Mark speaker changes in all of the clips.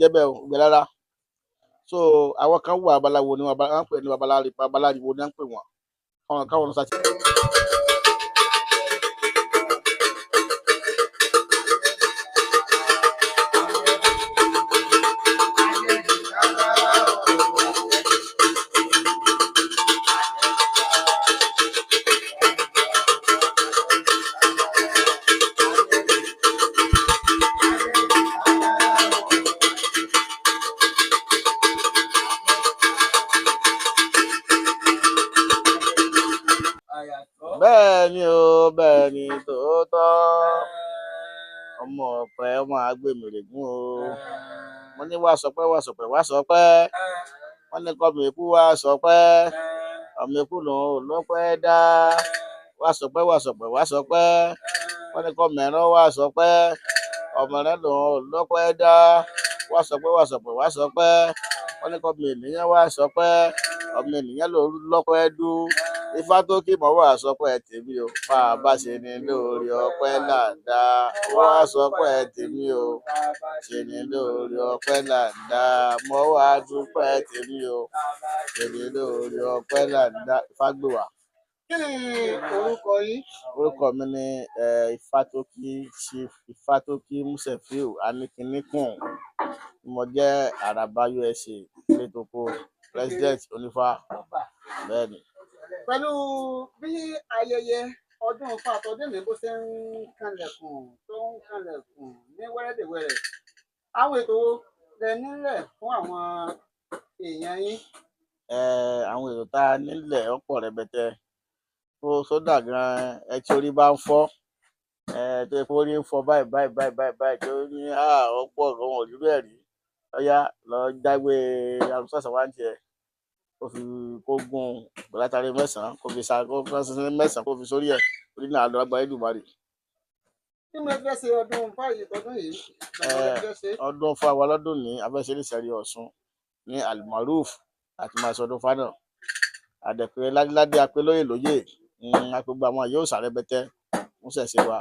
Speaker 1: jẹ́ bẹ́ẹ̀ o, gbẹ rárá. So àwọn kan wà, babaláwo ni wọ́n ń pè ní babaláwo ni wọ́n ń pè wọ́n, káwọn lọ sáà. Bẹ́ẹ̀ ni o, bẹ́ẹ̀ ni tòótọ́, ọmọ ọ̀pẹ ọmọ agbèmìrègún o. Wọ́n ní wá sọpẹ́, wá sọpẹ́, wá sọpẹ́. Wọ́n ní kọ́ mi kú, wá sọpẹ́. Ọmọ ikú lòun ò lọ́pẹ́ dá. Wá sọpẹ́, wá sọpẹ́, wá sọpẹ́. Wọ́n ní kọ́ mẹ́rán, wá sọpẹ́. Ọmọ rẹ lòun ò lọ́pẹ́ dá. Wá sọpẹ́, wá sọpẹ́, wá sọpẹ́. Wọ́n ní kọ́ mi ènìyàn, wá sọpẹ́. Ọmọ ènìyàn lòun lọ́pẹ́ dú. Ifá tó kí mọ̀ wá sọpẹ́ tèmi o, bá a bá ṣe ni lórí ọpẹ́ làǹdà. Wá sọpẹ́ tèmi o, ṣe ni lórí ọpẹ́ làǹdà. Mọ́ wá dúpẹ́ tèmi o, ṣe ni lórí ọpẹ́ làǹdà. Ifá gbè wá.
Speaker 2: Kí ni orúkọ yín?
Speaker 1: Orúkọ mi ni Ifátókí, Chief Ifátókí Musefiu Anikinikun. Mo jẹ́ Àràbà USA Létòkó president onífá. Bẹ́ẹ̀ ni.
Speaker 2: Pẹ̀lú bí ayẹyẹ ọdún Ifá àtọdún mi bó ṣe ń kanlẹ̀kùn tó ń kanlẹ̀kùn ní wẹ́rẹ́dẹ̀wẹ́rẹ́, àwọn ètò wo lẹ nílẹ̀ fún àwọn èèyàn yín?
Speaker 1: Àwọn ètò tá a nílẹ̀ ó pọ̀ rẹpẹtẹ. Tó sódà gan-an, ẹ tí orí bá ń fọ́, tó yẹ kó orí ń fọ́ báyìí báyìí báyìí báyìí báyìí, tó ní ó pọ̀ gan-an, ò rí bẹ́ẹ̀ rí. Ọ̀yá lọ jáwé arúsàsà wá ń tiẹ̀, kó fi kó gún un látàrí mẹ́sàn-án, kó fi sa kó fi mẹ́sàn-án, kó fi sórí ẹ̀, orí náà lọ agbára Èdùmàrè.
Speaker 2: Kí ni ẹ fẹ́ ṣe ọdún báyìí tọdún yìí?
Speaker 1: Ọdún fún àwa lọ́dún ní abẹ́sẹ̀ ní sẹ́rí Ọ̀ṣun ní Almaroof àti máa sọdún fánà. Àdẹ̀pẹ́ ládéládé apẹ́ lóyè lóyè, apẹ́gbẹ́ àwọn yóò sàrẹ́bẹ̀tẹ̀ ń ṣẹ̀ṣẹ̀ wa.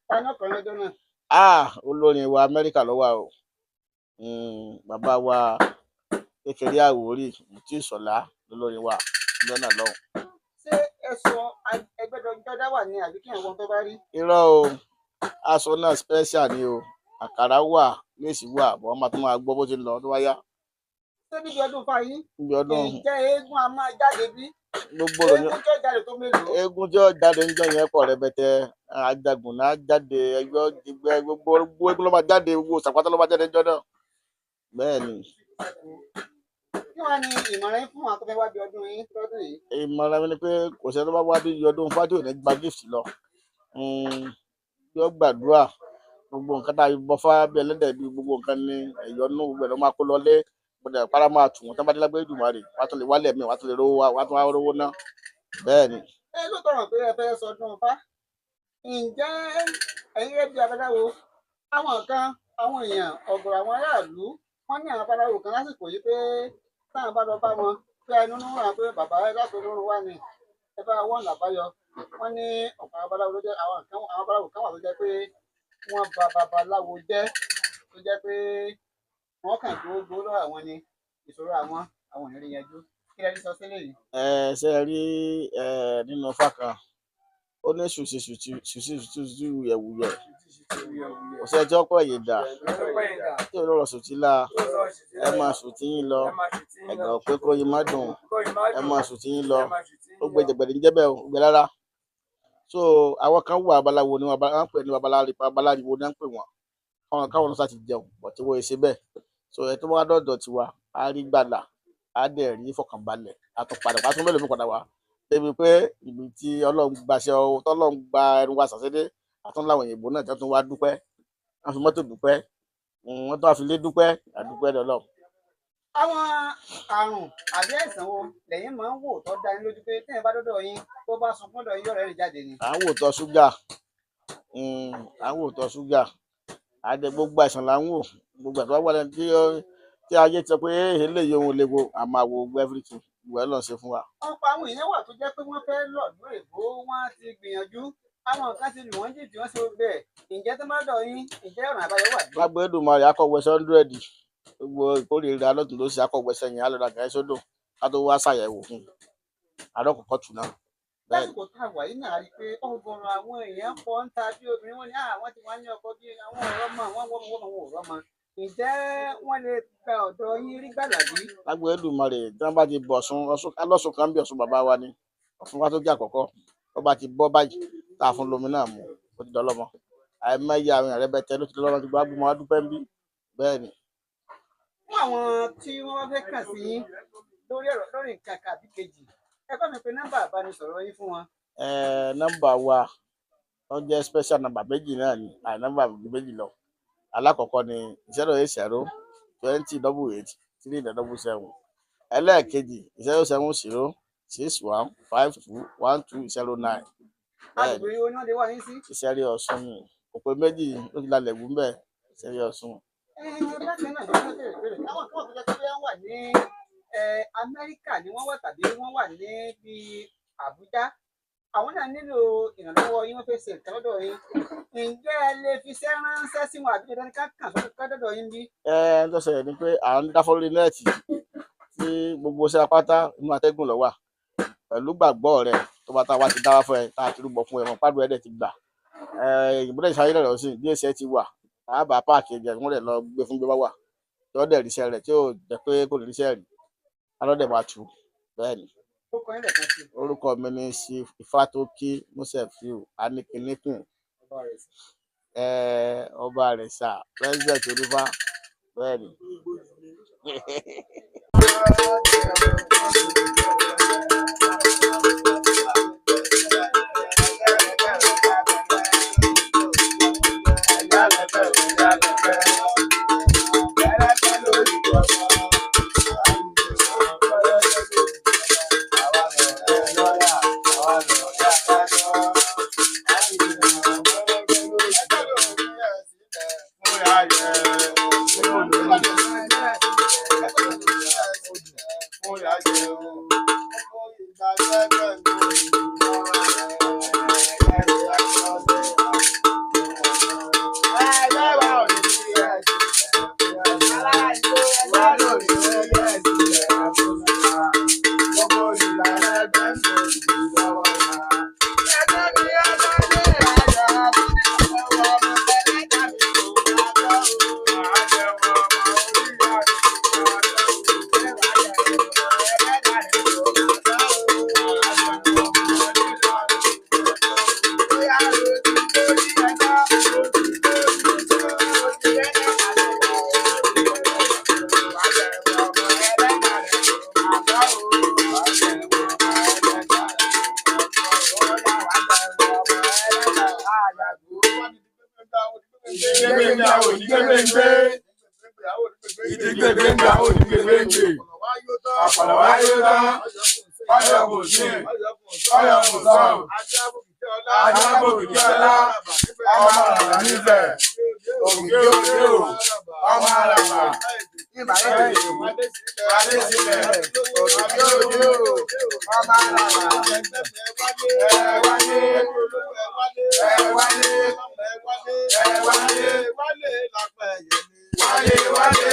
Speaker 2: Paná kan lọ́jọ́ náà.
Speaker 1: Olórin wa Amẹ́ríkà ló wà o. Bàbá wa kékeré Àwórì Mùtí Ìṣọ̀lá lolórin wa lọ́nà lọ́hùn.
Speaker 2: Ṣé ẹ sọ ẹgbẹ́jọdá wà ní àbí kí àwọn tó bá rí?
Speaker 1: Irọ́ o, aṣọ náà special ni o, àkàrà wà, léèsì wà, bọ́n máa tún máa gbọ́ bó ti ń lọ tó wáyá.
Speaker 2: Ṣé níbi ọdún Ifá yín?
Speaker 1: Níbi ọdún.
Speaker 2: Ǹjẹ́ eégún a máa jáde bí?
Speaker 1: Gbogbo rẹ̀ ni.
Speaker 2: Eégún tí ó jáde tó mélòó?
Speaker 1: Eégún tí ó jáde níjọ́ yẹn pọ̀ rẹpẹtẹ. Ajagun náà jáde, ẹgbẹ́ ẹgbẹ́ gbogbo eégún ló máa jáde, gbogbo sàpátá ló máa jáde níjọ́ náà. Bẹ́ẹ̀ ni.
Speaker 2: Kí wàá ní ìmọ̀ràn yín fún àwọn tó fẹ́ wá bí ọdún yín lọ́dún yìí?
Speaker 1: Ìmọ̀ràn mi ni pé kò sẹ́ni tó bá wá bí ọdún Ifá tí ò ní gba gift lọ. Yóò gbàdúrà gbogbo nǹkan tá a bọ fá bí ẹlẹ́dẹ̀ bí gbogbo nǹkan ní ẹ̀yọ́nú gbogbo ẹ̀ ló máa kó lọlé. Gbọdọ̀ para máa tù wọ́n tán bá dé lágbé Èdùmàrè, wàá tún lè wálẹ̀ mi, wàá tún lè rówó wá, wàá tún wá rówó ná. Bẹ́ẹ̀ ni.
Speaker 2: Ẹ ló tọrọ pé ẹ fẹ́ sọdún Ifá. Ǹjẹ́ ẹ̀yin rẹ̀ bí abaláwo? Àwọn kan, àwọn èèyàn, ọ̀gọ̀rọ̀ àwọn aráàlú, wọ́n ní àwọn abaláwo kan lásìkò yìí pé táwọn bá lọ bá wọn pé ẹnu ń ràn pé bàbá ẹ láti olórun wá ni ẹ bá wọ́n làbáyọ. Wọ́n ní ọ̀pọ̀ abaláwo ló jẹ́ àwọn kan, àwọn abaláwo kan wà tó jẹ́ pé wọ́n ba babaláwo jẹ́, tó jẹ́ pé wọ́n kàn gbogbo lọ́wọ́ àwọn ni ìṣòro àwọn àwọn ò ní rí yanjú. Kí lẹ rí sọ sílẹ̀ yìí?
Speaker 1: Ẹ ṣe rí nínú Ifá kan, ó ní ṣùṣì ṣùṣì ṣùṣì ṣùṣì wuyẹ̀wuyẹ̀. Kò sẹ́ni tí ó pẹ̀ yìí dà, tí ò lọ́rọ̀ sùtì la, ẹ máa sùtì yín lọ, ẹ̀gàn pé kó yín má dùn, ẹ máa sùtì yín lọ, ó gbé jẹ̀gbẹ̀dẹ̀ ń jẹ́ bẹ́ẹ̀ o, ó gbé rárá. So àwọn kan wà, babaláwo ni wọ́n ń pè ní babaláwo ni wọ́n ń pè wọ́n, káwọn náà ti jẹun, bọ̀ tí wọ́n ṣe bẹ́ẹ̀. So ẹ tó bá dọ̀dọ̀ tiwa, á rí gbàlà, á dẹ̀ rí ìfọ̀kànbalẹ̀, á tún padà wá, á tún mélòó mi padà wá. Débi pé ibi tí Ọlọ́run gbaṣẹ́ ọ, tọ́lọ́run gba ẹnu wa ṣàṣẹ́dé, á tún láwọn òyìnbó náà tí wọ́n tún wá dúpẹ́, wọ́n fi mọ́tò dúpẹ́, wọ́n tún wá fi lé dúpẹ́, àdúpẹ́ lọ́lọ́run.
Speaker 2: Àwọn àrùn àbí àìsàn wo lẹ́yìn máa ń wò tó dá yín lójú pé téèyàn bá dọ́dọ̀ yín tó bá sunkún dọ̀ yín yóò rẹ́rìn jáde ni?
Speaker 1: À ń wò tọ́ ṣúgà, à ń wò tọ́ ṣúgà, àdẹ gbogbo àìsàn là ń wò, gbogbo àìsàn wà lẹ́nu tí ayé ti sọ pé eléyìí òun lè wo, a máa wo everything, ìwé lọ́n ṣe fún wa.
Speaker 2: Ọ̀pọ̀ àwọn èèyàn wà tó jẹ́ pé wọ́n fẹ́ lọ ìlú èbó, wọ́n ti gbìyànjú Àwọn kan ti lù wọ́n jìbìtì, wọ́n ṣe gbogbo ẹ̀. Ǹjẹ́ tó bá dọ̀ yín, ǹjẹ́ ọ̀nà àbáyọ wà bí?
Speaker 1: Lágbo Èdùmàrè akọ̀wẹsẹ̀ 100, gbogbo ìkórìíra lọ́tún ló ṣe akọ̀wẹsẹ̀ yẹn á lọ dàgbà ẹ̀ sódò ká tó wá ṣàyẹ̀wò fún un àrọ́kọ̀kọ̀ tù náà. Bẹ́ẹ̀
Speaker 2: Lásìkò tá a wà yìí náà, a rí i pé ọ̀gọ̀rọ̀ àwọn èèyàn pọ̀ ń ta bí obìnrin, wọn ní àwọn tí wọ́n ní ọkọ bí àwọn ọ̀rọ̀ mọ àwọn wọ́n mọ wọn ò rọ́mọ. Ǹjẹ́ wọ́n lè gba ọ̀dọ̀ yín rí gbàlà bí?
Speaker 1: Lágbo Èdùmàrè, tí wọ́n bá ti bọ̀ Ọ̀ṣun, Ọ̀ṣun alọ́sùn kan bí Ọ̀ṣun bàbá wa ni Ọ̀ṣun wa tó jẹ́ àkọ́kọ́. Wọ́n bá ti bọ́ báyìí tá a fún lómi náà mú, ó ti dọ́lọ́mọ. Àìmọye àwọn èèyàn rẹpẹtẹ ló ti dọ́lọ́mọ ti gbọ́ agbóhùn adúpẹ́ ń bí. Bẹ́ẹ̀ ni.
Speaker 2: Fún àwọn tí wọ́n bá fẹ́ kàn sí yín lórí ọ̀rọ̀ lórí nǹkan kàbí kejì, ẹ bá mi pe nọ́mbà ìbánisọ̀rọ̀ yín fún wọn.
Speaker 1: Nọ́mbà wa ó jẹ́ special number méjì náà ni, àì nọ́mbà méjì lọ. Alákọ̀ọ́kọ́ ni 080 20 88 3 77. Ẹlẹ́ẹ̀kejì 070 61 52 12 09. Bẹ́ẹ̀
Speaker 2: Agbègbè
Speaker 1: ni.
Speaker 2: wo ni wọ́n lè wá yín sí?
Speaker 1: Ìṣẹ̀rí Ọ̀ṣun ni, òpè méjì ló ti lalẹ̀ wù ńbẹ̀, Ìṣẹ̀rí Ọ̀ṣun.
Speaker 2: Bákan náà ló fẹ́ bèrè bèrè, àwọn kan wà tó jẹ́ pé wọ́n wà ní Amẹ́ríkà ni wọ́n wà tàbí wọ́n wà ní bíi Àbújá. Àwọn náà nílò ìrànlọ́wọ́ yín, wọ́n fẹ́ ṣe nǹkan lọ́dọ̀ yín. Ǹjẹ́ ẹ lè fi iṣẹ́ ránṣẹ́ sí wọn àbí dandan ní ká kàn sọ́dọ̀ ká dọ́dọ̀ yín bí?
Speaker 1: Ń tó ṣẹlẹ̀ ni pé à ń dáfọ́ lórí nẹ́ẹ̀tì tí gbogbo iṣẹ́ apáta inú atẹ́gùn ló wà. Pẹ̀lú gbàgbọ́ rẹ tó bá tá a wá ti dáwá fún ẹ, tá a ti rúbọ fún ẹ, mọ̀ pàdé ẹ̀ dẹ̀ ti gbà. Ìbúdó ìṣayé lọ̀rọ̀ sí bí èsì ẹ ti wà, àbá páàkì ẹ̀jẹ̀ wọ́n dẹ̀ lọ gbé fún gbé bá wà. Tí wọ́n dẹ̀ ríṣẹ́ rẹ̀ tí ò jẹ́ pé kò lè ríṣẹ́ rí, alọ́dẹ̀ máa tù. Bẹ́ẹ̀ ni.
Speaker 2: Ó kọ yín lẹ́ẹ̀kan sí.
Speaker 1: Orúkọ mi ni Chief Ifátókí Músẹ̀fíù Aníkíníkùn, ọba Àrẹ̀sà, President Onífá. Bẹ́ẹ̀ ni.
Speaker 3: Wálé wálé.